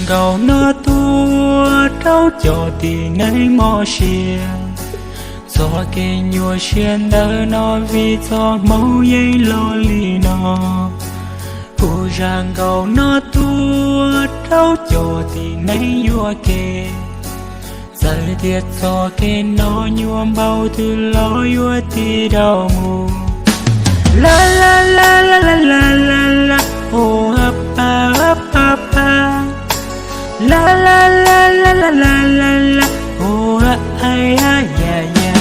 Nkauj no tuaj rau cov tib neeg mob siab, txoj kev nyuaj siab ntawm no vim txoj hmoov yeej los li no. Kuv zaj nkauj no tuaj rau cov tib neeg yuam kev, txawm tias txoj kev no nyuaj npaum twg los yuav tig rau mus. La la la la la la la la, o a pa a pa pa. La la la la la la la la, o a ai a ya ya.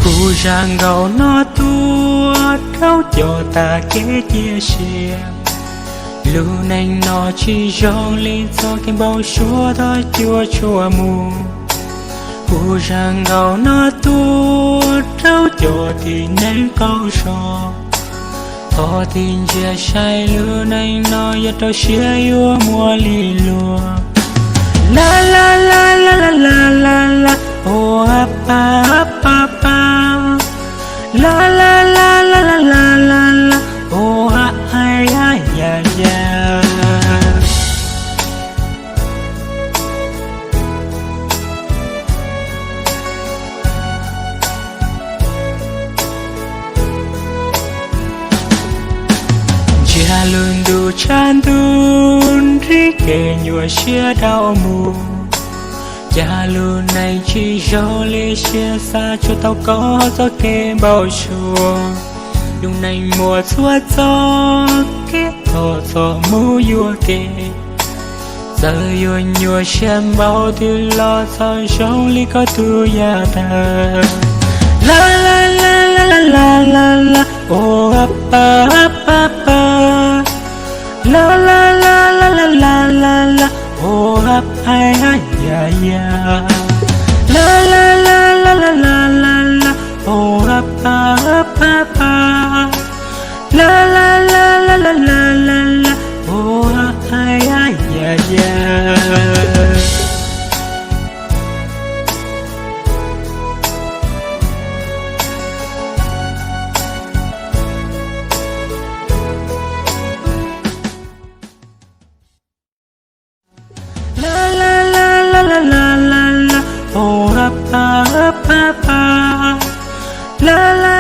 Kuv zaj nkauj no tuaj rau cov tas kev cia siab. Lub neej no tsis zoo li txoj kev npau suav tau cuam tshuam mus. Kuv zaj nkauj no tuaj rau cov tib neeg qaug zog, thov tib ntsia saib lub neej no yog rau siab yuav muaj li luag. La la la la la la la la, o a pa a pa pa. La la la la la la la la, o a ai a ya ya. Ntsia lub ntuj tshav ntuj nrig kev nyuaj siab rau mus. Cas lub neej tsis zoo li siab xav tsuas tau koj txoj kev npau suav. Lub neej muaj txhua txoj kev thov txoj mus yuam kev, txawm yuav nyuaj siab npaum twg los txhob zoo li koj tus yam tawg. La la la la la la la la, o a pa a pa pa. La la la la la la la la, o a ai a ya ya. La la la la la la la la, o a pa a pa pa. La la la la la la la la, o a ai a ya ya. La la la la la la la la, o a pa a pa pa. La la